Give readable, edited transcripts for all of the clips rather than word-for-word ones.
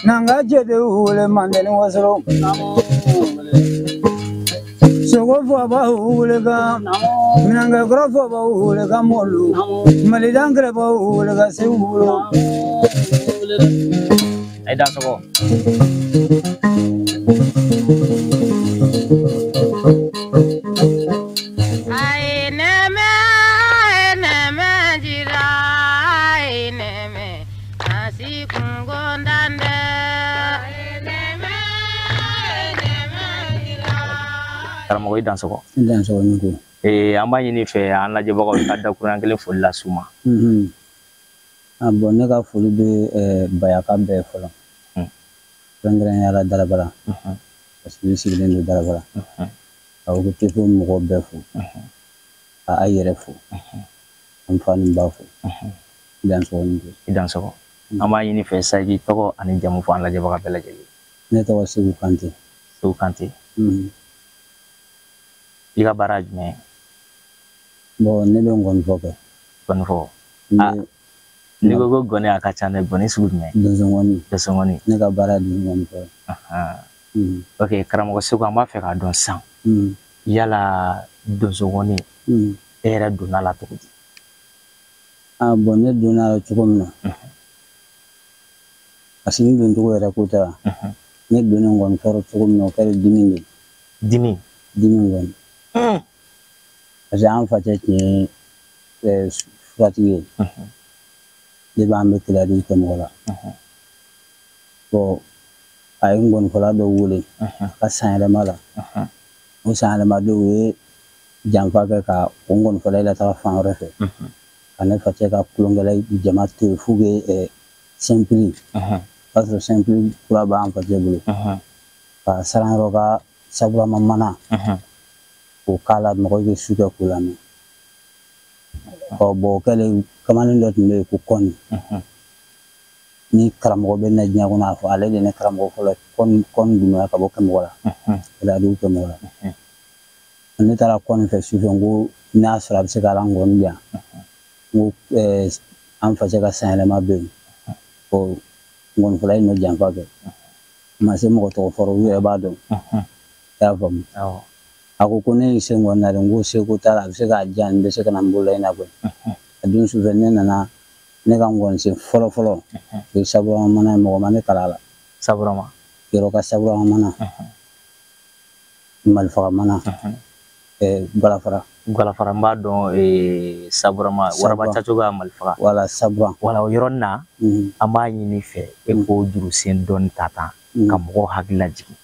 Nanga jede ule mandeni wasoro Sogo fo ba ule ga Minanga kura fo ba ule ga molu Malidangre ba ule ga seulo Ay dansɔgɔ. Karamɔgɔ i dansɔgɔ. I dansɔgɔ ni ko. An b'a ɲini fɛ an lajɛbagaw ka dakuruɲa kelen foli las'u ma. Ah bon, ne ka foli bɛ Bayaka bɛɛ fɔlɔ. Kɛrɛnkɛrɛnnenya la Darabara. Parce que ne sigilen don Darabara. Ka OGTV mɔgɔw bɛɛ fo. Ka a yɛrɛ fo. An fa ni ba fo. I dansɔgɔ ni ko. I dansɔgɔ. An b'a ɲini fɛ sa i k'i tɔgɔ ani jamu fɔ an lajɛbaga bɛɛ lajɛlen. Ne tɔgɔ Seku Kante. Seku Kante. I ka baara ye jumɛn ye? Bon, ne bɛ ngɔnifɔ kɛ. Ngɔnifɔ. N'i ko ko gɔni a ka ca dɛ, gɔni sugu jumɛn? Donsongɔni. Donsongɔni. Ne ka baara ye donsongɔni fɔ ye. Ok, karamɔgɔ Seku, an b'a fɛ k'a dɔn sisan. Yala donsongɔni, e yɛrɛ donna la cogo di? Ah bon, ne donna la cogo min na. Parce que n doncogo yɛrɛ ko tɛ wa. Ne donna ngɔni fɔrɔ cogo min na, o kɛra dimi de ye. Dimi? Dimi kɔni. Parce que an facɛ tun ye furatigi ye. Ne b'an bɛ teliya kɛ mɔgɔ la. Bon, a ye ngɔnifɔla dɔ wele a ka sanyɛlɛma la. O sanyɛlɛma dɔw ye janfa kɛ ka o ngɔnifɔla lataga fan wɛrɛ fɛ. Ka ne facɛ ka tulonkɛla jama to yen f'u bɛ sɛnpili. O y'a sɔrɔ sɛnpili kura b'an facɛ bolo. Ka saranyɔrɔ ka saburama mana. K'o k'a la mɔgɔw bɛ su kɛ k'o lamɛn. Ɔ bon, o kɛlen kamalen dɔ tun bɛ yen ko Kɔni. Ni karamɔgɔ bɛ na diɲɛ kɔnɔ a fɔ ale de ye ne karamɔgɔ fɔlɔ ye. Kɔni Dunbuya ka bɔ Kɛmɔgɔ la. Kɛlɛyadugu Kɛmɔgɔ la. Ne taara Kɔni fɛ sufɛ, n ko n'a sɔrɔ a bɛ se ka ala ngɔni di yan. N ko an facɛ ka sanyɛlɛma bɛ yen. Ɔ ngɔnifɔla ye nɔ janfa kɛ. A ma se mɔgɔ tɔgɔ fɔlɔ, u yɛrɛ b'a dɔn. I y'a faamu? A ko ko ne ye se ngɔni na dɛ, n ko seko t'a la, a bɛ se k'a diyan, n bɛ se ka na n bolola i n'a koyi. A don sufɛ ne nana ne ka ngɔnisen fɔlɔ fɔlɔ, o ye saburama mana ye, mɔgɔ ma ne kalan a la. Saburama? Yɔrɔ ka saburama mana. Malifaga mana. Galafara. Galafara n b'a dɔn, saburama, waraba caco ka malifaga. Wala saburan. Wala o yɔrɔnin na, an b'a ɲini fɛ e k'o jurusen dɔɔni ta tan ka mɔgɔw hakili lajigin.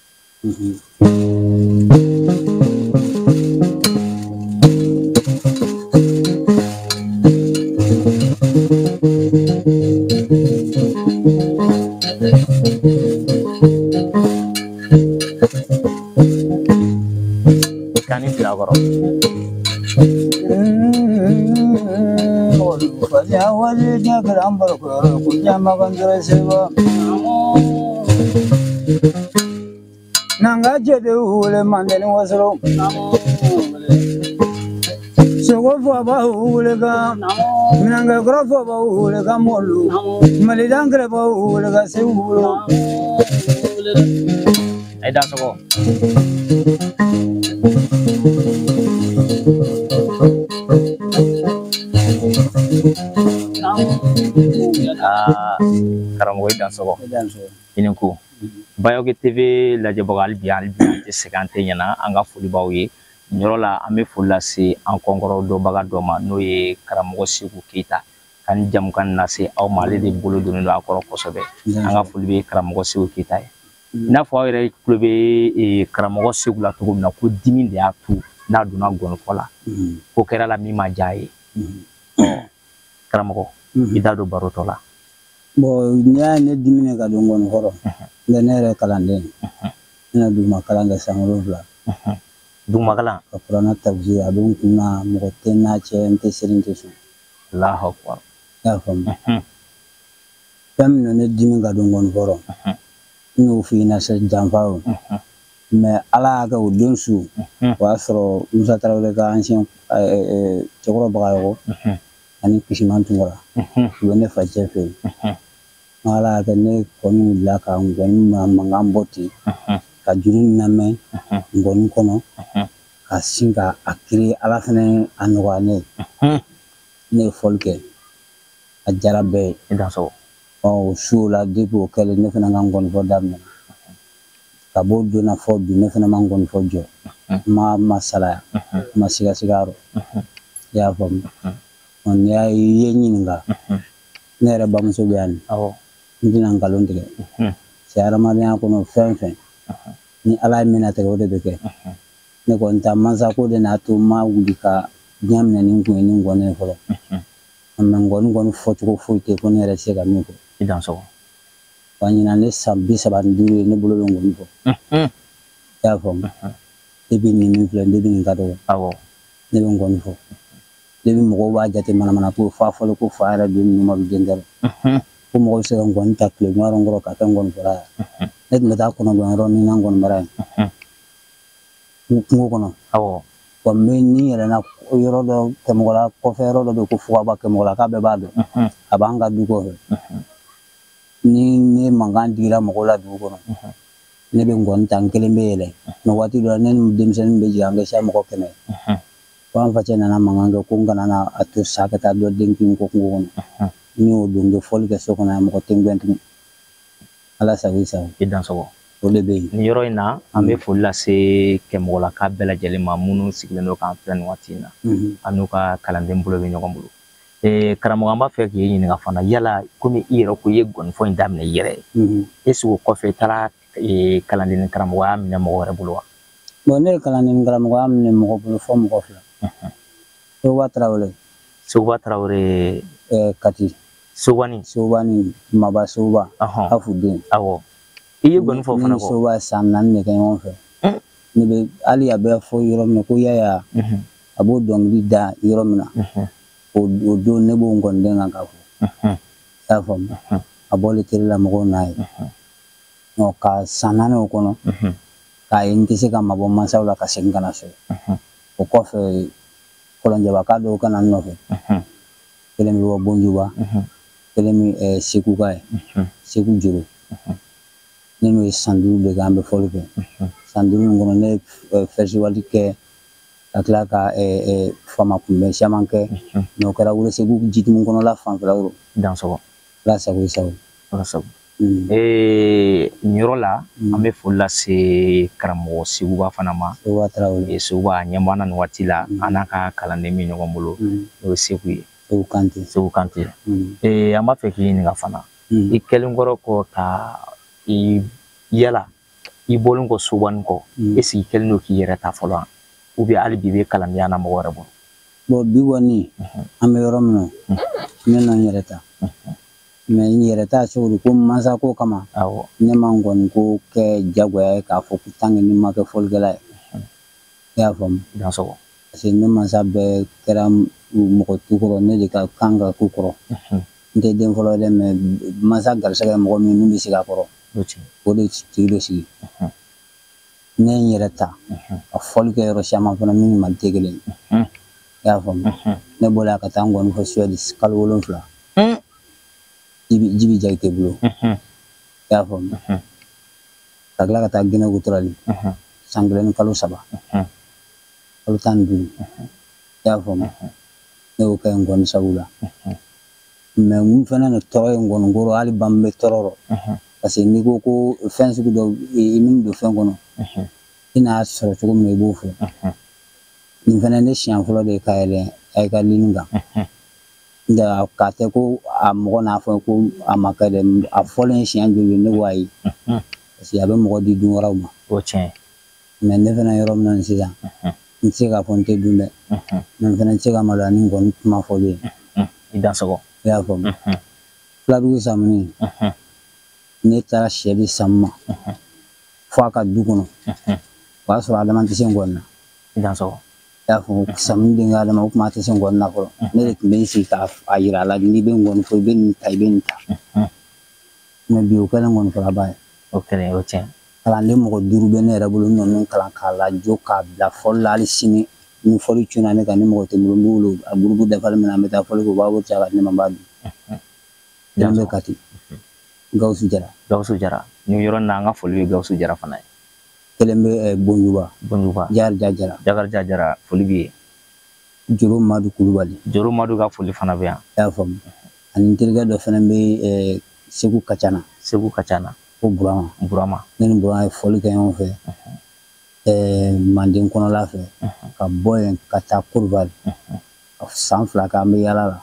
Kani fila kɔrɔ. Nanga jede ule mandeni wasoro Sogo fo ba ule ga Minanga kura fo ba ule ga molu Malidangre ba ule ga seulo Ay dansɔgɔ. Karamɔgɔ i dansɔgɔ. I ni ko. Bayoke TV lajɛbaga hali bi an tɛ sɛgɛn an tɛ ɲinɛ an ka foli b'aw ye. Nin yɔrɔ la an bɛ foli lase an kɔnkɔrɔ dɔnbaga dɔ ma n'o ye karamɔgɔ Seku Keyita. Ka ni jamukan lase aw ma, ale de bolo donnen don a kɔrɔ kosɛbɛ. An ka foli bɛ karamɔgɔ Seku Keyita ye. I n'a fɔ aw yɛrɛ tulo bɛ karamɔgɔ Seku la cogo min na ko dimi de y'a to n'a donna ngɔnifɔ la. Ko kɛra la min ma diya a ye. Karamɔgɔ, i da don baro tɔ la. Bon, n'i y'a ye ne diminen ka don ngɔni kɔrɔ, n tɛ ne yɛrɛ kalanden ye. Ne na duguma kalan kɛ san 7. Duguma kalan? Ka kuranɛ tafsir a bɛ n kun na, mɔgɔ tɛ n n'a cɛ, n tɛ seli n tɛ sun. Alahu akubar. I y'a faamu? Fɛn min na ne dimi ka don ngɔni kɔrɔ, n y'o f'i ɲɛna sisan, janfa o. Mais ala y'a kɛ o don su, o y'a sɔrɔ Musa Tarawele ka ancien cɛkɔrɔ Bagayɔgɔ ani Kisiman Tunkara, u bɛ ne facɛ fɛ yen. Ala y'a kɛ ne kɔni wulila ka ngɔni mankan bɔ ten, ka juru lamɛn ngɔni kɔnɔ, ka sin ka a kiri. Ala fɛnɛ a nɔgɔya ne ye, ne ye fɔli kɛ, a diyara bɛɛ ye. I dansɔgɔ. O su la, depuis o kɛlen, ne fɛnɛ ka ngɔni fɔ daminɛ. Ka b'o don na fɔ bi, ne fɛnɛ ma ngɔni fɔ jɔ, n ma salaya, n ma sigasiga rɔ. I y'a faamu? N'i y'a ye, i ye n ɲininka, ne yɛrɛ bamuso bɛ yan, n tɛna nkalon tigɛ. Cɛ, hadamadenya kɔnɔ, fɛn fɛn ni Ala ye min latigɛ, o de bɛ kɛ. Ne kɔni ta, mansa ko de n'a to n ma wuli ka diɲɛ minɛ ni n kun ye ni ngɔni ye fɔlɔ. Mais ngɔni kɔni fɔcogo foyi tɛ ko ne yɛrɛ tɛ se ka min fɔ. I dansɔgɔ. Wa ɲinan ne san 35 ye, ne bolo bɛ ngɔni fɔ. I y'a faamu? Depuis nin min filɛ, depuis nin ka dɔgɔ, ne bɛ ngɔni fɔ. Depuis mɔgɔw b'a jate manamana ko f'a fɔlen ko fa yɛrɛ don ninnu ma bɛ den kɛrɛ ko mɔgɔ bɛ se ka ngɔni ta tile wɔɔrɔ kɔrɔ ka kɛ ngɔni fɔla ye. Ne tun bɛ taa kɔnɔgɔn yɔrɔ ni na ngɔni mara ye kungo kɔnɔ. Wa n bɛ ni yɛlɛnna yɔrɔ dɔ Kɛmɔgɔla kɔfɛ, yɔrɔ dɔ bɛ yen ko Fugaba Kɛmɔgɔla, k'a bɛɛ b'a dɔn, a b'an ka du kɔfɛ. Ni ne mankan digira mɔgɔw la dugu kɔnɔ, ne bɛ ngɔni ta, n kelen bɛ yɛlɛ. Mais waati dɔ la, ne ni denmisɛnnin bɛ jigin, an bɛ se mɔgɔ 100. Ko an facɛ nana mankan kɛ ko n kana na a to sa ka taa dɔ den kin ko kungo kɔnɔ. Ni y'o don, n bɛ fɔli kɛ so kɔnɔ yan, mɔgɔ tɛ n gɛn tugun. Ala sago i sago. I dansɔgɔ. O de bɛ yen. Nin yɔrɔ in na, an bɛ foli lase Kɛmɔgɔlaka bɛɛ lajɛlen ma minnu sigilen don k'an filɛ nin waati in na, an n'u ka kalanden bolo bɛ ɲɔgɔn bolo. Karamɔgɔ, an b'a fɛ k'i ɲininka fana, yala komi i yɛrɛ ko i ye gɔnifɔ in daminɛ i yɛrɛ ye, est ce que o kɔfɛ i taara kalanden karamɔgɔya minɛ mɔgɔ wɛrɛ bolo wa? Bon, ne ye kalanden karamɔgɔya minɛ mɔgɔ bolo fɔ mɔgɔ fila. Seguba Tarawele. Seguba Tarawele. Kati. Sobani. Sobani Maba Soba. Afu den. Awɔ. I ye gɔni fɔ fana kɔ? Ne ni Soba san 4 de kɛ ɲɔgɔn fɛ. Ne bɛ hali a bɛ fɔ yɔrɔ min na ko Yaya, a b'o dɔnkili da yɔrɔ min na, o don ne b'o ngɔniden kan k'a fɔ. I y'a faamu? A bɔlen télé la, mɔgɔw n'a ye. Ka san 4 o kɔnɔ, k'a ye n tɛ se ka mabɔ mansaw la ka segin ka na so. O kɔfɛ, kɔlɔnjɛbaka dɔw ka na n nɔfɛ. Kelen bɛ bɔ Bonjuba, kelen bɛ Segu ka ye, Segu Joro. Ne n'o ye san 5 de kɛ, an bɛ fɔli kɛ. San 5 in kɔnɔ, ne ye festival kɛ, ka tila ka faama kunbɛn caman kɛ. Mais o kɛra Welesebugu Jitumu kɔnɔla fanfɛla o. Dansɔgɔ. Ala sago i sago. Ala sago. Nin yɔrɔ la, an bɛ foli lase karamɔgɔ Seguba fana ma. Seguba Tarawele. Seguba ɲɛ b'an na nin waati la, an n'a ka kalanden bɛ ɲɔgɔn bolo, n'o ye Segu ye. Segu Kante. Segu Kante. An b'a fɛ k'i ɲininka fana. I kɛlen kɔrɔ kɔ ka i yala i bɔlen kɔ Sobani kɔ, est ce que i kɛlen don k'i yɛrɛ ta fɔlɔ wa? Ou bien hali bi i bɛ kalandenya na mɔgɔ wɛrɛ bolo? Bon, bi kɔni, an bɛ yɔrɔ min na, ne na n yɛrɛ ta. Mais n yɛrɛ ta cogo di? Ko mansa ko kama, ne ma ngɔni ko kɛ jagoya ye k'a fɔ ko tant que ni ma kɛ fɔlikɛla ye. I y'a faamu? Dansɔgɔ. Parce que ne mansa bɛɛ kɛra mɔgɔ tu kɔrɔ, ne de ka kan ka k'u kɔrɔ. N tɛ den fɔlɔ dɛ, mais mansa garisɛgɛ ye mɔgɔ min bɛ sigi a kɔrɔ, o de tigi bɛ sigi. Ne ye n yɛrɛ ta ka fɔli kɛ yɔrɔ caman fana min ni Mali tɛ kelen ye. I y'a faamu? Ne bɔra ka taa n ngɔni fɔ Suède kalo 7. Jibi Jakite bolo. I y'a faamu? Ka tila ka taa Guinée Équatoriale san 1 ni kalo 3, kalo 15. I y'a faamu? Ne y'o kɛ ngɔni sabu la. Mais mun fana na tɔɔrɔ ye ngɔni kɔrɔ, hali ban bɛ tɔɔrɔ rɔ. Parce que n'i ko ko fɛn sugu dɔ i min don fɛn kɔnɔ, i n'a sɔrɔ cogo min na, i b'o fɔ. Nin fana ne siɲɛ fɔlɔ de ye ka yɛlɛn a ka lini kan. Nka k'a tɛ ko a mɔgɔ n'a fɔ ko a ma kɛ dɛ, a fɔlen siɲɛ joli ne ko ayi. Parce que a bɛ mɔgɔ di dun wɛrɛw ma. O tiɲɛ. Mais ne fana yɔrɔ min na sisan, n tɛ se k'a fɔ n tɛ dun dɛ. Mais n fana tɛ se ka maloya ni ngɔni kuma fɔli ye. I dansɔgɔ. I y'a faamu? Filadugu Samuni, ne taara sɛ di Samu ma fo a ka du kɔnɔ. O y'a sɔrɔ Adama tɛ se ngɔni na. I dansɔgɔ. I y'a faamu? Samuni denkɛ Adama, o tuma a tɛ se ngɔni na fɔlɔ. Ne de tun bɛ n sigi k'a yira a la, n'i bɛ ngɔni fɔ, i bɛ nin ta, i bɛ nin ta. Mais bi o kɛlen ngɔni fɔlaba ye. O kɛlen, o tiɲɛ. Kalanden mɔgɔ 5 bɛ ne yɛrɛ bolo ninnu kalan k'a lajɔ k'a bila fɔli la hali sini ni fɔli cunna ne kan ni mɔgɔ tɛ n bolo n b'u wele a gurupu dafalen min na an bɛ taa fɔli kɛ u b'a wari caya ka di ne ma n b'a dun. Kelen bɛ Kati. Gawusu Jara. Gawusu Jara. Nin yɔrɔ in na an ka foli bɛ Gawusu Jara fana ye. Kelen bɛ Bonjuba. Bonjuba. Jakarija Jara. Jakarija Jara foli b'i ye. Joro Madu Kulubali. Joro Madu ka foli fana bɛ yan. I y'a faamu. Ani n terikɛ dɔ fana bɛ Segu Kacana. Segu Kacana. Ko Burama. Burama. Ne ni Burama ye fɔli kɛ ɲɔgɔn fɛ. Manden kɔnɔla fɛ. Ka bɔ yen ka taa Korowari. San 2 kɛ an bɛ yaala la.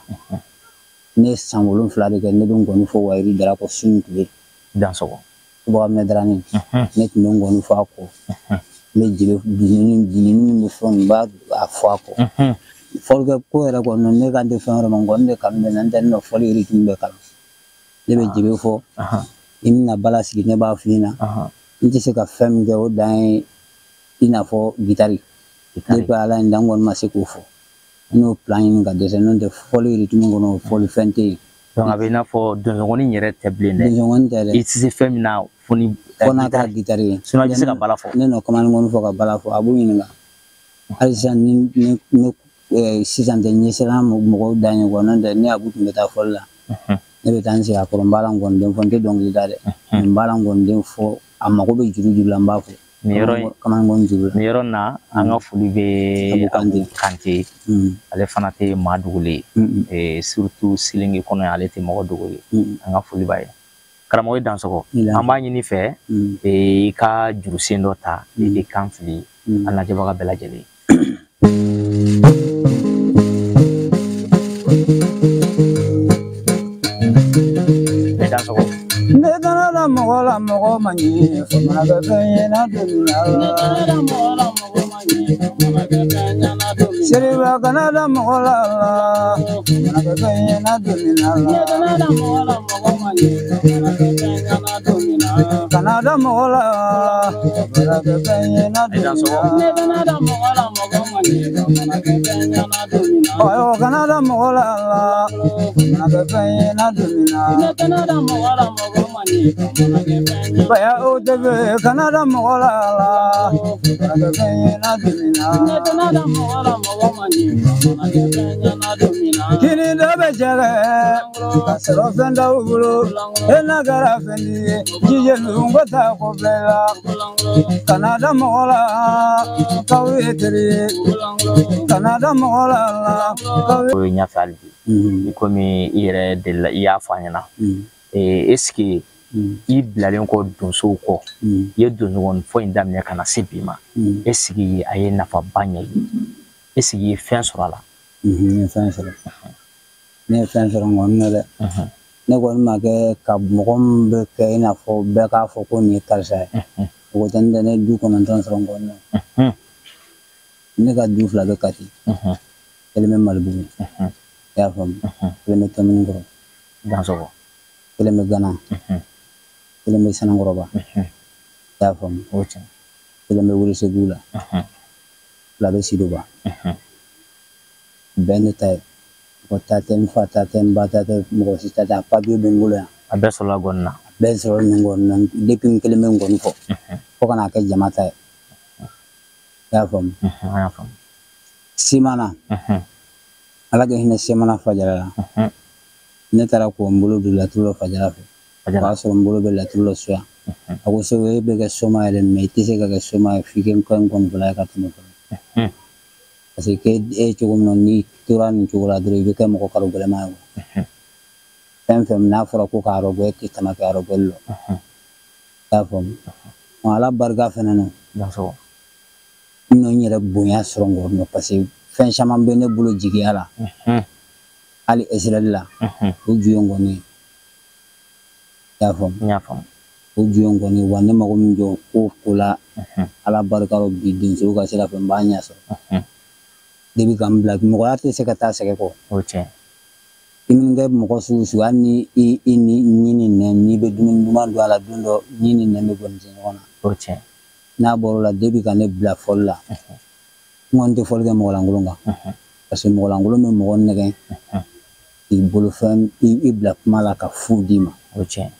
Ne ye san 7 de kɛ ne bɛ ngɔni fɔ Wayiri Dara kɔ su ni tile. Dansɔgɔ. Bagamɛ Darani. Ne tun bɛ ngɔni fɔ a kɔ. N bɛ jeli binni min bɛ fɛn n b'a fɔ a kɔ. Fɔlikɛ ko yɛrɛ kɔni ne kan tɛ fɛn wɛrɛ ma ngɔni de kanu bɛ n na n tɛ ne fɔli yiri tun bɛ kalan. Ne bɛ jeli fɔ. I bɛna bala sigi ne b'a f'i ɲɛna. N tɛ se ka fɛn min kɛ o dan ye i n'a fɔ gitari. Depuis Ala ye n dan n kɔni ma se k'o fɔ. N y'o plan ɲini ka dɛsɛ n'o tɛ fɔli rythme kɔnɔ fɔli fɛn tɛ yen. Donc a bɛ i n'a fɔ donsongɔni yɛrɛ tɛ bilen dɛ. Donsongɔni tɛ dɛ. I tɛ se fɛn min na fo ni. Fo n'a kɛra gitari ye. Sinon i tɛ se ka bala fɔ. Ne nɔ kamalenkɔni fɔ ka bala fɔ a b'u ɲininka. Hali sisan ni ne sisan tɛ ɲɛsiran mɔgɔw da ɲɛ kɔ n'o tɛ ne Abu tun bɛ taa fɔli la. Ne bɛ taa n sigi a kɔrɔ n b'a la ngɔniden fɔ n tɛ dɔnkili da dɛ. N b'a la ngɔniden fɔ a mago bɛ juru la n b'a fɔ. Nin yɔrɔ in na an ka foli bɛ Abu Kante. Ale fana tɛ maa dogolen ye. Surtout Silingi kɔnɔ yan ale tɛ mɔgɔ dogo ye. An ka foli b'a ye. Karamɔgɔ i dansɔgɔ. An b'a ɲini fɛ i ka jurusen dɔ ta i k'i kan fili an lajɛbaga bɛɛ lajɛlen. I dansɔgɔ. Ne kana da mɔgɔ la mɔgɔ ma ɲi famana bɛ fɛn ye na don min na. Ne kana da mɔgɔ la mɔgɔ ma ɲi famana bɛ fɛn ye na don min na. Seriba kana da mɔgɔ la famana bɛ fɛn ye na don min na. Ne kana da mɔgɔ la mɔgɔ ma ɲi famana bɛ fɛn ye na don min na. Kana da mɔgɔ la famana bɛ fɛn ye na don min na. Ne kana da mɔgɔ la mɔgɔ ma ɲi famana bɛ fɛn ye na don min na. Ayo kana da mɔgɔ la famana bɛ fɛn ye na don min na. Ne kana da mɔgɔ la mɔgɔ Baya o tebe kana da mɔgɔ la famana bɛ fɛn ye na don min na. Ne kana da mɔgɔ la mɔgɔ ma ɲi famana bɛ fɛn ye na don min na. Kini dɔ bɛ jɛgɛ ka sɔrɔ fɛn t'aw bolo e n'a kɛra fɛn ye jijɛ ninnu ko ta ko bila i la. Kana da mɔgɔ la k'aw ye teri ye. Kana da mɔgɔ la k'aw ye. O ye ɲɛfɛ hali bi. I komi i yɛrɛ delila i y'a fɔ an ɲɛna. Est-ce que i bilalen kɔ donsow kɔ i ye donsongɔni fɔ in daminɛ ka na se bi ma est-ce que a ye nafaba ɲɛ i ye est-ce que i ye fɛn sɔrɔ a la? N ye fɛn sɔrɔ. Ne ye fɛn sɔrɔ ngɔni na dɛ. Ne kɔni ma kɛ ka mɔgɔ min bɛ kɛ i n'a fɔ bɛɛ k'a fɔ ko nin ye karisa ye. O tɛ ne tɛ ne ye du 9 sɔrɔ ngɔni na. Ne ka du 2 bɛ Kati. Kelen bɛ Malibugu. I y'a faamu. Kelen bɛ Tɔminikɔrɔ. Dansɔgɔ. Kelen bɛ Gana. Kelen bɛ Sanankɔrɔba. I y'a faamu. Kelen bɛ Welesebugu la. 2 bɛ Sidoba. Bɛɛ ne ta ye. Mɔgɔ ta tɛ n fa ta tɛ n ba ta tɛ mɔgɔ si ta tɛ a papiye bɛ n bolo yan. A bɛɛ sɔrɔla ngɔni na. A bɛɛ sɔrɔla nin ngɔni na depuis n kelen bɛ ngɔni fɔ. Fo ka n'a kɛ jama ta ye. I y'a faamu. An y'a faamu. Simana. Ala ka hinɛ Semana Fajara la. Ne taara k'o n bolo don laturu la Fajara fɛ. O y'a sɔrɔ n bolo bɛ laturu la so yan. A ko Segu e bɛ kɛ soma yɛrɛ mɛ i tɛ se ka kɛ soma ye f'i ka n kɔni ye ka tɛmɛ fɔlɔ. Parce que e ye cogo min na n'i tora nin cogo la dɔrɔn i bɛ kɛ mɔgɔ karo gɛlɛman ye. Fɛn fɛn n'a fɔra ko k'a rɔgɔ e tɛ tɛmɛ kɛ rɔgɔli la. I y'a faamu. Ala barika fɛnɛ na. N nɔ n yɛrɛ bonya sɔrɔ n kɔrɔ parce que fɛn caman bɛ ne bolo jigiya la. Hali Israɛl la o ju ye ngɔni ye. I y'a faamu. N y'a faamu. O ju ye ngɔni ye wa ne mago min jɔ ko ko la Ala barika rɔ bi donsow ka sira fɛ n b'a ɲɛ sɔrɔ. Depuis ka n bila mɔgɔya tɛ se ka taa sɛgɛ kɔ. O tiɲɛ. I min kɛ mɔgɔ sugu sugu hali ni i ni ni nɛn n'i bɛ dumuni duman dun a la don dɔ ni ni nɛn bɛ bɔ ɲɔgɔn na. O tiɲɛ. N'a bɔr'o la depuis ka ne bila fɔli la. N kɔni tɛ fɔli kɛ mɔgɔ lankolon kan. Parce que mɔgɔ lankolon bɛ mɔgɔ nɛgɛn. K'i bolofɛn i bila kuma la ka fu d'i ma. O tiɲɛ.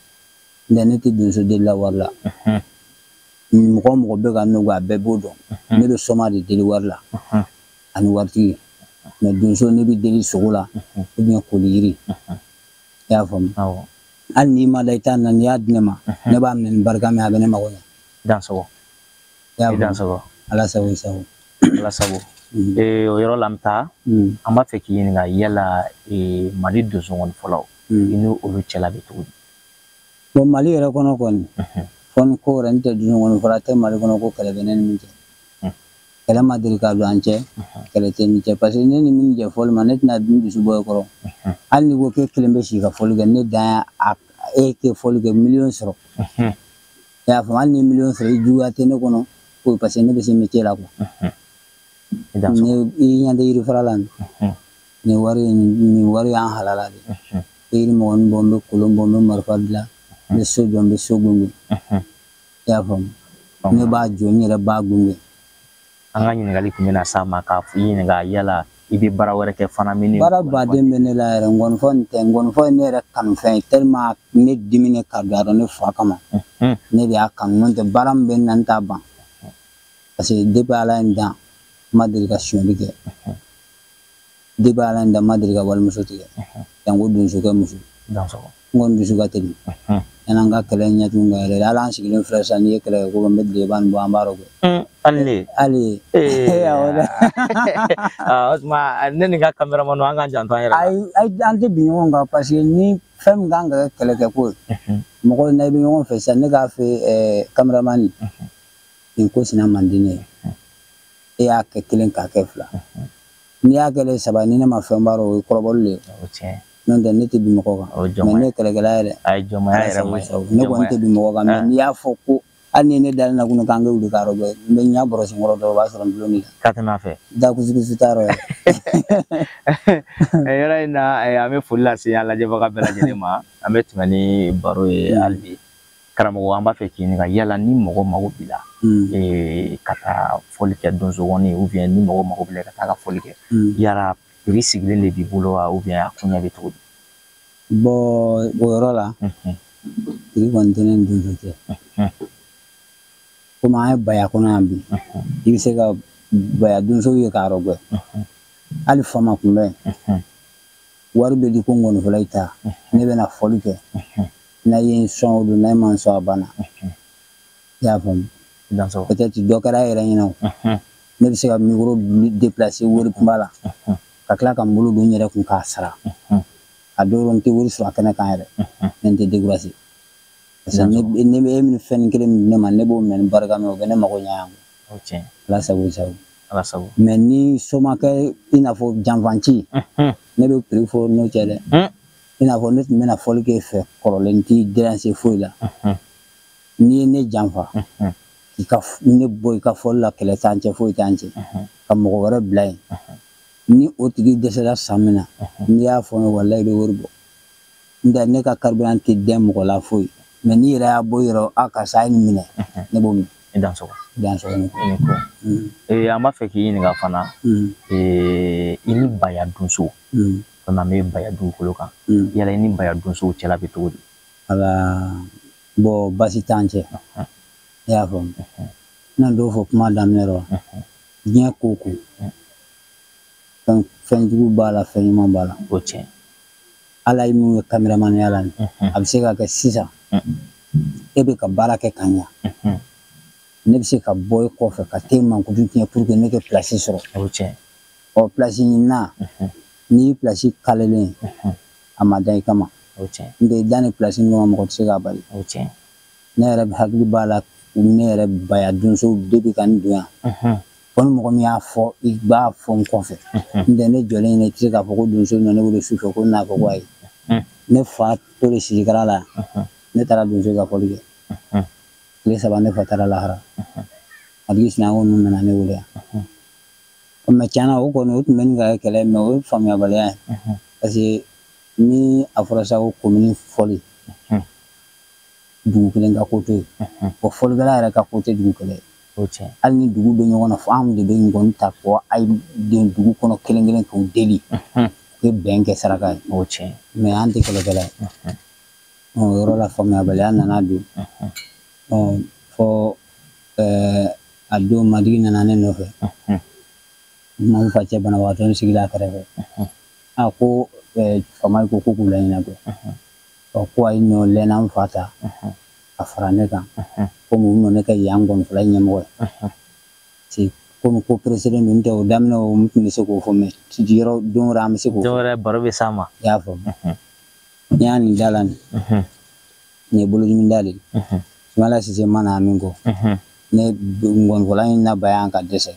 N tɛ ne tɛ donso deli la wari la. Mɔgɔ mɔgɔ bɛ ka nɔgɔ a bɛɛ b'o dɔn. Ne bɛ soma de deli wari la ani waritigi. Mais donso ne bɛ deli sogo la ou bien koli yiri. I y'a faamu? Hali n'i ma da i t'a na, n'i y'a di ne ma, ne b'a minɛ ni barika min ye, a bɛ ne mago ɲɛ. Dansɔgɔ. I y'a faamu? Dansɔgɔ. Ala sago i sago. Ala sago. O yɔrɔ la an bɛ taa. An b'a fɛ k'i ɲininka yala Mali donsokɔni fɔlaw, i ni olu cɛla bɛ cogo di? Bon, Mali yɛrɛ kɔnɔ kɔni, fɔ ni ko wɛrɛ, n tɛ donsokɔni fɔla tɛ Mali kɔnɔ ko kɛlɛ bɛ ne ni min cɛ. Kɛlɛ ma deli ka don an cɛ, kɛlɛ tɛ ni cɛ, parce que ne ni min jɛ fɔli ma, ne tɛna n dusu bɔ e kɔrɔ. Hali n'i ko k'e kelen bɛ sigi ka fɔli kɛ, ne dan y'a e kɛ fɔli kɛ miliyɔn sɔrɔ. I y'a faamu? Hali ni miliyɔn sɔrɔ, i juguya tɛ ne kɔnɔ ko parce que ne bɛ se métier la quoi. I ɲɛ tɛ yiri fara la nin. Nin wari y'an halala de. Yiri mɔgɔnin bɔ, n bɛ kolon bɔ, n bɛ marifa dilan, n bɛ so jɔ, n bɛ so gunge. I y'a faamu? Ne b'a jɔ, n yɛrɛ b'a gunge. An ka ɲininkali tun bɛna s'a ma k'a fɔ i ɲininka yala i bɛ baara wɛrɛ kɛ fana min? Baara baden bɛ ne la yɛrɛ, ngɔnifɔ nin tɛ, ngɔnifɔ ye ne yɛrɛ kanufɛn ye tellement ne diminen ka don a rɔ ne fa kama. Ne de y'a kanu, n'o tɛ baara min bɛ n na n t'a ban. Parce que depuis Ala ye n dan, n ma deli ka sonyali kɛ. Depuis Ala ye n dan, n ma deli ka walimuso tigɛ. Janko donsokɛ muso. N kɔni dusu ka teli. Yan'an ka kɛlɛ ɲɛtugun ka yɛlɛ, hali an sigilen filɛ sisan, n'i ye kɛlɛ kɛ ko n bɛ tileba nin bɔ, an b'a dɔn kɛ. Hali ne. Hali. O tuma ne ni n ka caméraman an k'an janto an yɛrɛ la. Ayi, an tɛ bin ɲɔgɔn kan parce que ni fɛn min kan ka kɛ kɛlɛkɛ ko ye, mɔgɔ n'a bɛ ɲɔgɔn fɛ sisan, ne k'a fɛ caméraman nin ko sina man di ne ye. E y'a kɛ kelen k'a kɛ fila. N'i y'a kɛ saba, ni ne ma fɛn baara, o ye kɔrɔbɔli de ye. N'o tɛ ne tɛ bin mɔgɔ kan. Mais ne ye kɛlɛkɛla yɛrɛ. Ayi, jɔnmaya yɛrɛ ma ɲi. Ne kɔni tɛ bin mɔgɔ kan, mais n'i y'a fɔ ko hali ni ne dalen na kunun k'an kɛ wuli k'a rɔbɛ, n bɛ ɲɛ bɔrɔsi kɔrɔ dɔrɔn, o b'a sɔrɔ n tulo b'i la. Ka tɛmɛ a fɛ. Da kusukusu t'a rɔ yɛrɛ. Yɔrɔ in na, an bɛ foli lase an lajɛbaga bɛɛ lajɛlen ma. An bɛ tɛmɛ ni baro ye hali bi. Karamɔgɔ, an b'a fɛ k'i ɲininka yala ni mɔgɔ mago b'i la ka taa fɔli kɛ donsokɔni, ou bien ni mɔgɔ mago b'i la ka taa ka fɔli kɛ, yala prix sigilen de b'i bolo wa, ou bien a koɲɛ bɛ cogo di? Bon, o yɔrɔ la, prix kɔni tɛ ne ni donso cɛ. Komi an ye baya kɔnɔ yan bi, i bɛ se ka baya donsow ye k'a rɔgwɛ. Hali fama kunbɛn, wari bɛ di ko ngɔnifɔla i ta, ne bɛna fɔli kɛ. N'a ye n sɔn o don, n'a ma n sɔn a banna. I y'a faamu? Peut-être dɔ kɛra e yɛrɛ ɲɛna o. Ne bɛ se ka micro déplacer wari kunba la, ka tila ka n bolo don n yɛrɛ kun k'a sara. A dɔw la n tɛ wari sɔrɔ a kɛnɛ kan yɛrɛ, mais n tɛ décourager. Parce que ne bɛ e min fɛn kelen min di ne ma, ne b'o minɛ ni barika min ye, o bɛ ne mago ɲɛ yan. Ala sago i sago. Ala sago. Mais ni somakɛ i n'a fɔ janfanci, ne bɛ prix fɔ n'o cɛ dɛ. I n'a fɔ ne tun bɛna fɔli k'e fɛ kɔrɔlen, n t'i déranger foyi la. N'i ye ne janfa, k'i ka ne bɔ i ka fɔli la, kɛlɛ t'an cɛ, foyi t'an cɛ, ka mɔgɔ wɛrɛ bila yen. Ni o tigi dɛsɛra san min na, n'i y'a fɔ n ye, walayi i bɛ wari bɔ. N tɛ ne ka carburant tɛ dɛn mɔgɔ la foyi. Mais n'i yɛrɛ y'a bɔ i yɛrɛ, a karisa ye nin minɛ, ne b'o minɛ. I dansɔgɔ. I dansɔgɔ ne ko. I ni ko. An b'a fɛ k'i ɲininka fana, i ni Baya donso. Komi an bɛ Baya dugukolo kan. Yala i ni Baya donsow cɛla bɛ cogo di? Ala, bon, baasi t'an cɛ. I y'a faamu? N na dɔw fɔ kuma daminɛ rɔ. Diɲɛ ko ko. Fɛn jugu b'a la, fɛn ɲuman b'a la. O tiɲɛ. Ala ye min ye caméraman la nin, a bɛ se ka kɛ sisan, e bɛ ka baara kɛ ka ɲa. Ne bɛ se ka bɔ e kɔfɛ ka t'e mankutu tiɲɛ pour que ne ka place sɔrɔ. O tiɲɛ. Ɔ, place ɲinina, n'i ye place kalelen, a ma da i kama. O tiɲɛ. N tɛ i da ni place min kama, mɔgɔ tɛ se k'a bali. O tiɲɛ. Ne yɛrɛ hakili b'a la, ne yɛrɛ Baya donsow depuis ka n don yan. Fo ni mɔgɔ min y'a fɔ, i b'a fɔ n kɔfɛ. N tɛ ne jɔlen ɲɛna, i tɛ se k'a fɔ ko donso nana ne wele su fɛ ko n n'a fɔ ko ayi. Ne fa to de sisikara la, ne taara donso ka fɔli kɛ. Tile saba ne fa taara lahara. Matigi sinankunw ninnu nana ne wele yan. Mais tiɲɛna o kɔni o tun bɛ nin ka kɛ kɛlɛ ye, mais o ye faamuyabaliya ye. Parce que ni a fɔra sa ko commune fɔli, dugu kelen ka ko to yen. O fɔlikɛla yɛrɛ ka ko tɛ dugu kelen ye. Hali ni dugu bɛ ɲɔgɔn na, fo anw de bɛ ɲɔgɔn ta k'o a ye den dugu kɔnɔ kelen kelen k'u deli. U bɛ bɛn kɛ saraka ye. Mais an tɛ kɛlɛkɛla ye. O yɔrɔ la faamuyabaliya nana don. Fo A don Madigi nana ne nɔfɛ. N fa cɛ banabagatɔ sigilen a kɛrɛfɛ. A ko faama ko k'u laɲinɛ kɔ. Ɔ ko a ye ɲɔ lɛnna n fa ta ka fara ne kan. Komi u nɔ ne kɛ yan gɔnifɔla ɲɛmɔgɔ ye. Komi ko président ninnu tɛ o daminɛ o n tun bɛ se k'o fɔ mɛ yɔrɔ don wɛrɛ an bɛ se k'o fɔ. Don wɛrɛ baro bɛ s'a ma. I y'a faamu. N'i y'a nin da la nin. Nin ye bolodimi da de ye. Sumala Sise ma na min kɔ. Ne ngɔnifɔla in na bayan ka dɛsɛ.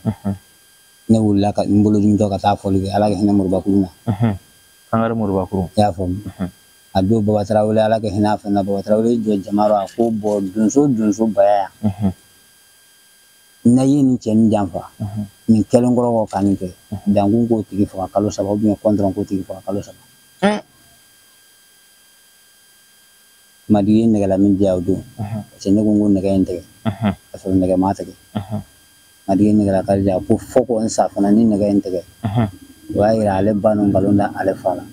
Ne wulila ka n bolodimitɔ ka taa fɔli kɛ Ala ka hinɛ Moribakuru na. Kangare Moribakuru. I y'a faamu. A don Baba Tarawele Ala ka hinɛ a fɛn na Baba Tarawele jɔ jama rɔ a ko bɔn donso baya yan. N'a ye nin cɛ nin janfa nin kɛlen kɔrɔ kɔ ka nin kɛ dankun k'o tigi faga kalo 3 ou bien kɔntɔrɔn k'o tigi faga kalo 3. Madigi ye nɛgɛla min di yan o don parce que ne ko n ko nɛgɛ in tigɛ ka sɔrɔ nɛgɛ ma tigɛ. Madigi ye nɛgɛla kari di yan ko fo ko n sa fana ni nɛgɛ in tigɛ o y'a yira ale ba n'o nkalon da ale fa la.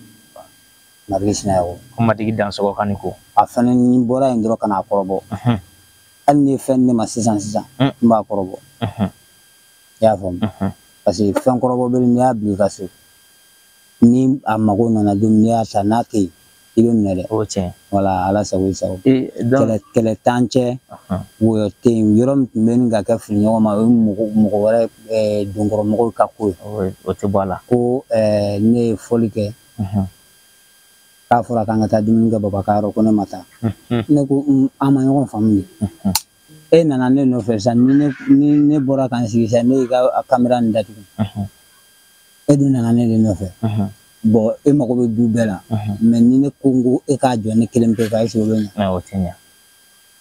Madigi Sinayoko. Ko Madigi dansɔgɔ ka nin ko. A fana ni bɔra yen dɔrɔn ka n'a kɔrɔbɔ. Hali ni ye fɛn ne ma sisan n b'a kɔrɔbɔ. I y'a faamu. Parce que fɛn kɔrɔbɔ bɛ n'i y'a bila i ka so ni a mago nana don min n'i y'a ta n'a tɛ yen i bɛ minɛ dɛ. O tiɲɛ. Wala Ala sago i sago. Kɛlɛ t'an cɛ wɔyɔ tɛ yen yɔrɔ min tun bɛ nin ka kɛ fili ɲɔgɔn ma o ye mɔgɔ wɛrɛ donkɔrɔmɔgɔw ka ko ye. O tɛ bɔ a la. Ko ne ye fɔli kɛ. K'a fɔra k'an ka taa dumuni kɛ Baba ka yɔrɔ ko ne ma taa. Ne ko an ma ɲɔgɔn faamu de. E nana ne nɔfɛ sisan ni ne bɔra ka n sigi sisan ne y'i ka kamera nin datugu. E dun nana ne de nɔfɛ. Bon e mago bɛ du bɛɛ la. Mɛ ni ne ko n ko e k'a jɔ ne kelen pe kan est ce que o bɛ ɲɛ? O tɛ ɲɛ.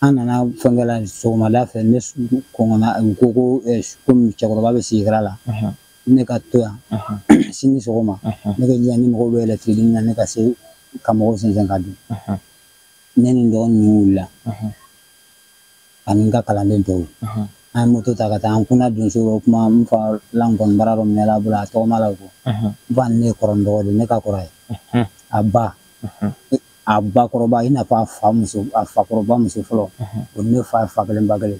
An nana fɛnkɛ la sɔgɔmada fɛ ne kɔngɔnna u ko ko komi cɛkɔrɔba bɛ sigikɛra la. Ne ka to yan sini sɔgɔma ne ka jija ni mɔgɔw bɛ yɛlɛ na ne ka se ka mɔgɔw sɛnsɛn ka dun. Ne ni n dɔgɔnin ninnu wulila ani n ka kalanden tɔw. An ye moto ta ka taa an kunna donso o kuma n fa la nkɔni baara dɔ minɛ la bolo a tɔgɔ ma la o kɔ. N fa ni ne ye kɔrɔ n dɔgɔ de ne ka kɔrɔ ye. A ba a ba kɔrɔba i n'a fɔ a fa muso a fakɔrɔba muso fɔlɔ o ni ne fa ye fa kelen ba kelen.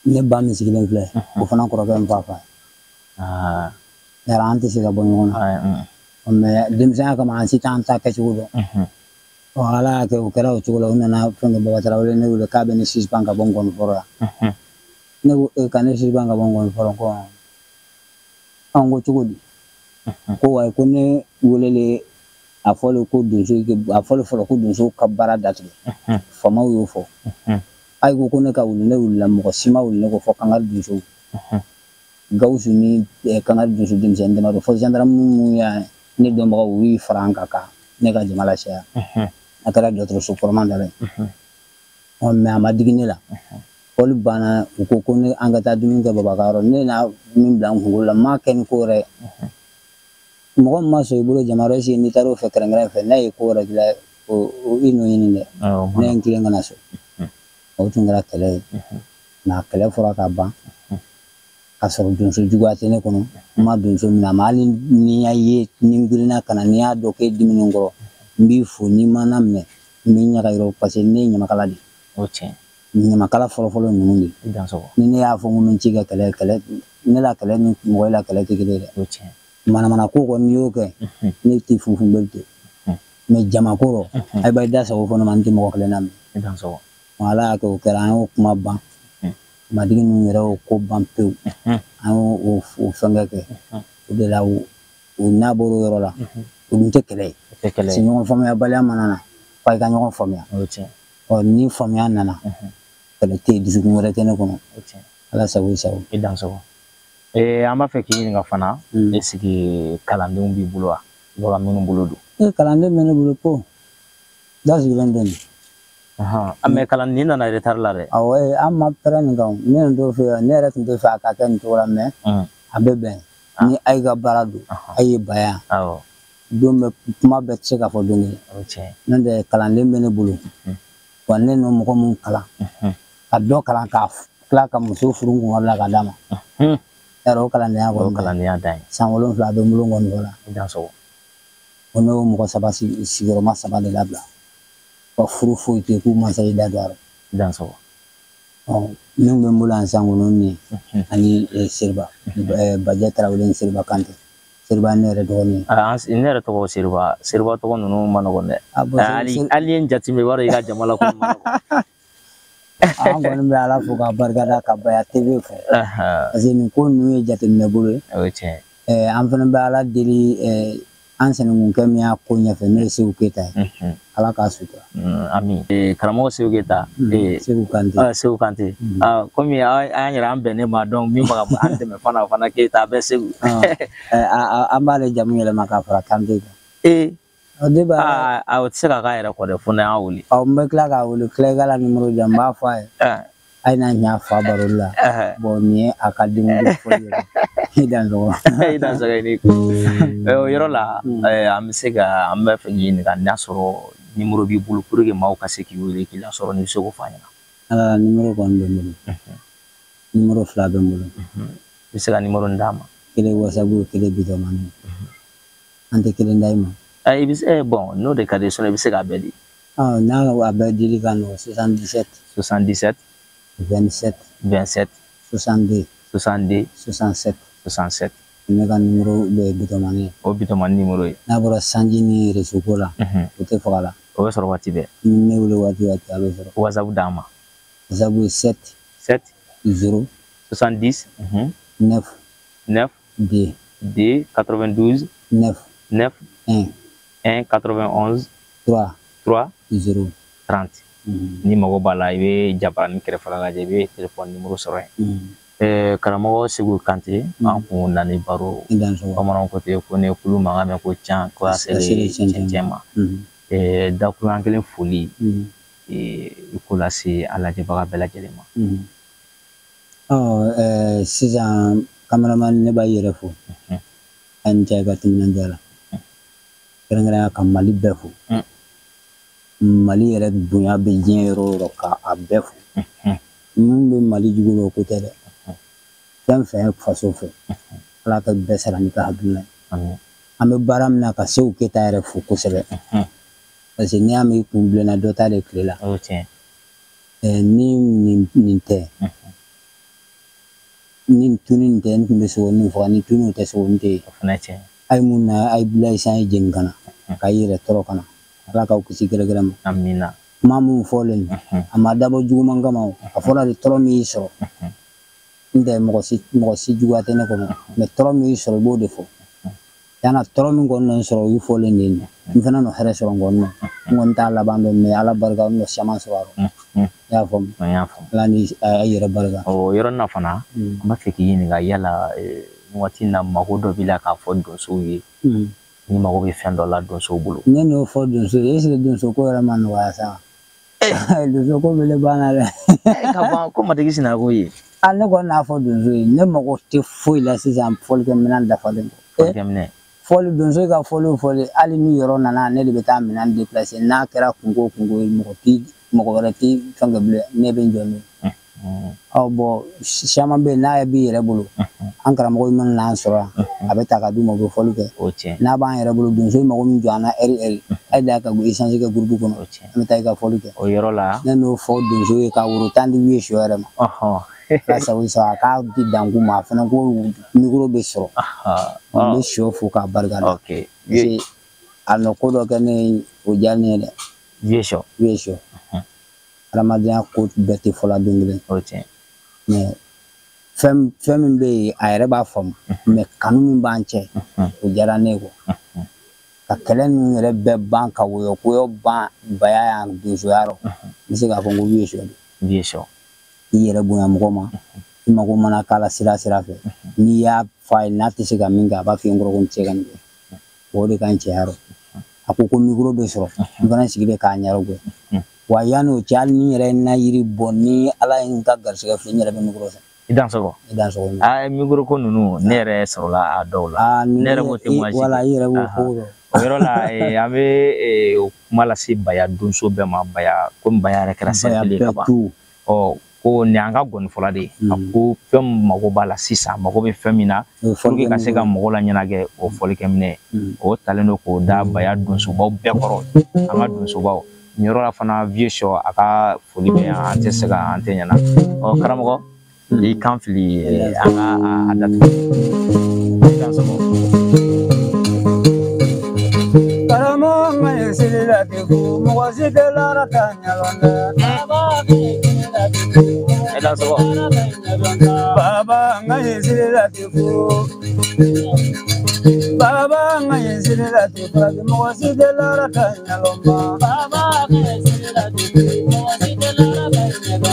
Ne ba min sigilen filɛ o fana kɔrɔkɛ n fa fa ye. Yara an tɛ se ka bɔ ɲɔgɔn na. Mɛ denmisɛnya kama an si t'an ta kɛcogo dɔn. Ɔ Ala y'a kɛ o kɛra o cogo la u nana fɛn kɛ Baba Tarawele ne wele k'a bɛ ne suspend ka bɔ nkɔnifɔrɔ la. Ne ko ka ne suspend ka bɔ nkɔnifɔrɔ ko an ko cogo di? Ko wayi ko ne welelen a fɔlen ko donso a fɔlen fɔlɔ ko donso ka baara datigɛ. Faamaw y'o fɔ. Ayi ko ne ka wuli ne wulila mɔgɔ si ma wuli ne ko fɔ Kangari donsow. Gawusu ni Kangari donso denmisɛnnin damadɔ fɔ gendarme minnu y'a ne dɔnbagaw u y'u fara an kan ka ne ka jama lacaya. A kɛra dɔgɔtɔrɔso kɔrɔman da la. Ɔ mɛ a ma digi ne la. Fɔli banna u ko ko ne an ka taa dumuni kɛ Baba ka yɔrɔ ne n'a min bila n kunkolo la n m'a kɛ ni ko wɛrɛ ye. Mɔgɔ min ma sɔn i bolo jama rɔ est ce que n'i taara o fɛ kɛrɛnkɛrɛn fɛ n'a ye ko wɛrɛ k'i la o i n'o ɲini dɛ. Ne ye n tilen ka na so. O tun kɛra kɛlɛ ye. Nka kɛlɛ fɔra ka ban. Ka sɔrɔ donso juguya tɛ ne kɔnɔ. N ma donso minɛ a ma hali ni y'a ye ni n girinna ka na n'i y'a dɔn k'e diminen kɔrɔ n b'i fo n'i ma na minɛ n bɛ ɲaga yɔrɔ parce que ne ye ɲamakala de ye. O tiɲɛ. Ɲamakala fɔlɔfɔlɔ ninnu de. Ni ne y'a fɔ n ko n bɛ ci kɛ kɛlɛ ne la kɛlɛ ni mɔgɔ la kɛlɛ tɛ kelen ye dɛ. O tiɲɛ. Manamana ko kɔni n'i y'o kɛ ne t'i funfun bɛɛ ten. Mɛ jama ko rɔ a b'a da sago fɔ ne ma n tɛ mɔgɔ kelen na minɛ. Ala y'a kɛ o kɛra an y'o kuma ban. Madigi ninnu yɛrɛ y'o ko ban pewu. An y'o o fɛnkɛ kɛ. O de la o n'a bɔr'o yɔrɔ la o dun tɛ kɛlɛ ye. Parce que ɲɔgɔn faamuyabaliya mana na f'a i ka ɲɔgɔn faamuya. Ɔ ni faamuya nana kɛlɛ tɛ yen dusukun wɛrɛ tɛ ne kɔnɔ. Ala sago i sago. I dansogo. An b'a fɛ k'i ɲininka fana est ce que kalandenw b'i bolo wa? I bɛ ka minnu bolo don. Kalanden bɛ ne bolo ko da sigilen tɛ nin. Mɛ kalan nin nana retard la dɛ. Awɔ an ma pɛrɛn nin kan ne tun t'o fɛ ne yɛrɛ tun tɛ fɛ a ka kɛ nin cogo la mɛ a bɛ bɛn ni a y'i ka baara don a ye ba yan. Don bɛ kuma bɛɛ tɛ se ka fɔ don kelen. N'o tɛ kalanden bɛ ne bolo wa ne n'o mɔgɔ mun kalan ka dɔ kalan ka tila ka muso furu n kun la ka d'a ma. Yarɔ o kalandenya kɔni. O kalandenya dan ye. San 7 bɛ n bolo nkɔni la. I dansogo. O n'o mɔgɔ 3 sigiyɔrɔma 3 de labila. Wa furu foyi tɛ k'u mansa y'i da don a rɔ. I dansogo. Min bɛ n bolo yan sisan kɔni nin ani Seriba Bajɛ Tarawele ni Seriba Kante. Seriba ne yɛrɛ dɔgɔnin ye. Ne yɛrɛ tɔgɔ Seriba. Seriba tɔgɔ ninnu ma nɔgɔn dɛ. Hali ye n jateminɛ i b'a dɔn i ka jama la ko ma nɔgɔn. An kɔni bɛ Ala fo k'a barikada ka Baya TV fo. Parce que nin ko ninnu ye jateminɛ bolo ye. O ye tiɲɛ ye. An fana bɛ Ala deli an sɛnɛkunkɛ min y'a ko ɲɛfɛ n'o ye Seku Keyita ye. Ala k'a sutura. Ami. Karamɔgɔ Seku Keyita. Seku Kante. Seku Kante. Komi an yɛrɛ an bɛnnen ma dɔn min bɛ ka an dɛmɛ fana o fana Keyita a bɛ Segu. An b'ale jamu yɛlɛma k'a fara Kante kan. O tɛ se k'a k'a yɛrɛ kɔ dɛ fo n'an y'a wele. N bɛ tila k'a wele tila i ka la nimoro di yan n b'a fɔ a ye. A ye n'a ɲa fa baro la. Bon nin ye a ka denkundi fɔli ye. I dansɔgɔ. I dansɔgɔ i ni ko. O yɔrɔ la an bɛ se ka an bɛ fɛ k'i ɲininka n'a sɔrɔ nimoro b'i bolo pour que maaw ka se k'i wele k'i lasɔrɔ n'i bɛ se k'o fɔ an ɲɛna. Ala nimoro kɔni bɛ n bolo. Nimoro 2 bɛ n bolo. I bɛ se ka nimoro in d'a ma. Kelen WhatsApp kelen bitɔnmani. An tɛ kelen da i ma. I bɛ se bon n'o de ka di i bɛ se k'a bɛɛ di. N'a a bɛɛ dili ka nɔgɔn 77. 77. 27. 27. 62. 62. 67. 67. Ne ka nimoro bɛ bitɔnmani ye. O bitɔnmani nimoro ye. N'a bɔra sanji ni réseau ko la. O tɛ faga la. O bɛ sɔrɔ waati bɛɛ. Ni ne wele waati a bɛ sɔrɔ. WhatsApp d'an ma. WhatsApp ye 7. 7. 0. 70. 9. 9. 2. 2. 92. 9. 9. 1. 1 91 3 3 0 30. Ni mago b'a la i bɛ jabarani kɛrɛfɛla lajɛ i bɛ telefɔni nimoro sɔrɔ yen. Karamɔgɔ Seku Kante an kun nana baro bamananw ko ten ko ne kulu mankan mɛn ko can ko a selen cɛncɛn ma. Dakuruɲa kelen foli i k'o lase a lajɛbaga bɛɛ lajɛlen ma. Sisan cameraman ne b'a yɛrɛ fo. A ni ce i ka timinandiya la. Kɛrɛnkɛrɛnnenya ka Mali bɛɛ fo. Mali yɛrɛ bonya bɛ diɲɛ yɔrɔ o yɔrɔ k'a bɛɛ fo. Mun bɛ Mali jugu la o ko tɛ dɛ. Fɛn fɛn faso fɛ. Ala ka bɛɛ sara n'i ka hakilina ye. An bɛ baara min na ka Seku Keyita yɛrɛ fo kosɛbɛ. Parce que n'i y'a mɛn i kun bilenna dɔ t'ale tile la. Ni nin tɛ. Ni tunu nin tɛ n tun bɛ sogonin faga ni tunu tɛ sogonin tɛ yen. A ye mun na a ye bila san ye jeni ka na. K'a yɛrɛ tɔɔrɔ ka na. Ala k'aw kisi gɛrɛgɛrɛ ma. Amina. Kuma mun fɔlen a ma dabɔ juguman kama o. A fɔra de tɔɔrɔ min y'i sɔrɔ. N tɛ mɔgɔ si juguya tɛ ne kɔnɔ. Mɛ tɔɔrɔ min y'i sɔrɔ i b'o de fɔ. Yana tɔɔrɔ min kɔni nɔ sɔrɔ o y'i fɔlen de ye. N fana nɔ hɛrɛ sɔrɔ n kɔni nɔ. N kɔni t'a laban dɔn mɛ Ala barika n nɔ caman sɔrɔ a rɔ. I y'a faamu. N y'a faamu. Ala ni a yɛrɛ barika. O yɔrɔ na fana n b'a fɛ k'i ɲininka yala waati in na mago dɔ b'i la k'a fɔ donsow ye. Ni mago bɛ fɛn dɔ la donsow bolo. Ne n'o fɔ donso ye est ce que donso ko yɛrɛ ma nɔgɔya sa? Donso ko bɛ ne banna dɛ. Ka ban ko matigi sinako ye. Ne kɔni n'a fɔ donso ye ne mago tɛ foyi la sisan fɔlikɛminɛn dafalen kɔ. Fɔlikɛminɛn. Fɔli donso ka fɔli o fɔli hali ni yɔrɔ nana ne de bɛ taa minɛn déplacer n'a kɛra kunko o kunko ye mɔgɔ wɛrɛ ti fɛn kɛ bilen ne bɛ n jɔ n'o ye. Bɔn caman bɛ yen n'a b'i yɛrɛ bolo an karamɔgɔ mana n'an sɔrɔ yan a bɛ ta ka d'u ma u bɛ fɔli kɛ. N'a b'an yɛrɛ bolo donso mago min jɔ an na ɛri ɛri a ye da ka essence kɛ gurupu kɔnɔ an bɛ taa i ka fɔli kɛ. O yɔrɔ la. Ne n'o fɔ donso ye ka woro tan di ye sɔ yɛrɛ ma. Ka sago sa a k'a di dankun ma a fana ko mikoro bɛ sɔrɔ. N bɛ sɔ fo k'a barika da. Parce que a nɔ ko dɔ kɛ ne o diyara ne ye dɛ. Vieux sɔ. Vieux sɔ. Adamadenya ko bɛɛ tɛ fɔla don kelen. O tiɲɛ. Mɛ fɛn min bɛ yen a yɛrɛ b'a faamu. Mɛ kanu min b'an cɛ o diyara ne ye quoi. Ka kɛlɛ ninnu yɛrɛ bɛɛ ban ka woyɔ koyɔ ban baya yan donsoya rɔ. N bɛ se k'a fɔ n ko vieux sɔ de. Vieux sɔ. I yɛrɛ bonya mɔgɔ ma. I mago mana k'a la sira sira fɛ. N'i y'a fɔ a ye n'a tɛ se ka min kɛ a b'a f'i ye n kɔrɔ ko n tɛ se ka nin kɛ. O de ka ɲi cɛya rɔ. A ko ko mikoro bɛ sɔrɔ. N fana sigilen k'a ɲɛrɛ gɛ. Wa yanni o cɛ hali ni yɛrɛ na yiri bɔ ni Ala ye n ka garisɛgɛ filɛ n yɛrɛ bɛ mikoro san. I dansɔgɔ. I dansɔgɔ. Mikoro ko ninnu ne yɛrɛ sɔrɔla a dɔw la. Ne yɛrɛ b'o témoignage. Wala i yɛrɛ b'o ko dɔn. O yɔrɔ la an bɛ kuma lase Baya donso bɛɛ ma Baya komi Baya yɛrɛ kɛra cercle ye ka ban. Ɔ ko nin y'an ka gɔnifɔla de ye. A ko fɛn min mago b'a la sisan mago bɛ fɛn min na pour que ka se ka mɔgɔw la ɲɛnajɛ o fɔlikɛminɛ o talen don k'o da Baya donsobaw bɛɛ kɔrɔ an ka donsobaw. Nin yɔrɔ la fana Vieux Sɔ a ka foli bɛ yan, an tɛ sɛgɛn, an tɛ ɲɛna. Ɔ karamɔgɔ, i kan fili, an ka a datugu. I dansɔgɔ. Karamɔgɔ ma ye seli la ten ko mɔgɔ si tɛ lara ta ɲɛdɔn dɛ. I dansɔgɔ. Baba n ka ye seli la ten ko Baba n ka ye seli la ten ko mɔgɔ si tɛ lara ta ɲɛdɔn ba.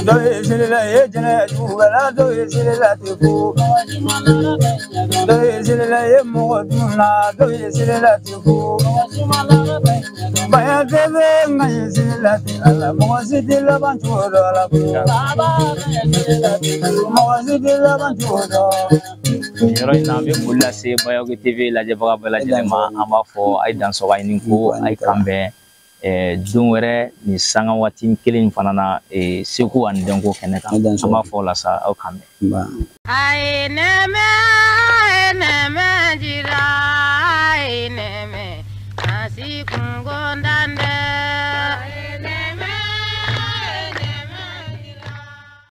Dɔw ye seli la ye jɛnɛ jugu la, dɔw ye seli la ten ko dɔw ye seli la ye mɔgɔ dun na, dɔw ye seli la ten ko Baya TV n ka ye seli la ten ala mɔgɔ si tɛ laban cogo dɔ la ko mɔgɔ si tɛ laban cogo dɔ. Nin yɔrɔ in na an bɛ foli lase Bayoke TV lajɛbaga bɛɛ lajɛlen ma. An b'a fɔ a ye dansɔgɔ, a ye nin ko a ye kan bɛn don wɛrɛ nin sanga waati kelen in fana na, seko ani dɔnko kɛnɛ kan. An b'a fɔ o la sa, aw kan bɛn. A ye nɛmɛ, a ye nɛmɛ jira.